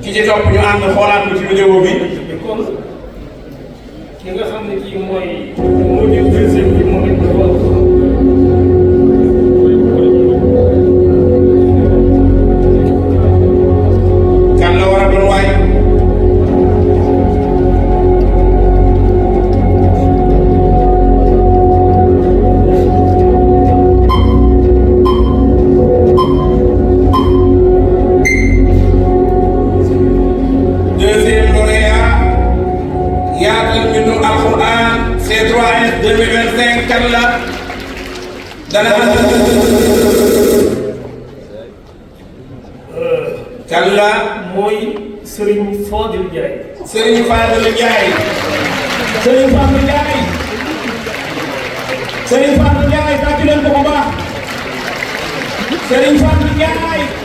ki ci topp ñu ànd xoolaat ko ci vidéo bi. kon ki nga xam ne kii moo di deuxième bi moom it dafa kan la war a doon waay. C3S 2025 kan la dana kan la mooy Serigne Fallou Ndiaye. Serigne Fallou Ndiaye. Serigne Fallou Ndiaye. Serigne Fallou Ndiaye tàcc leen ko bu baax. Serigne Fallou Ndiaye.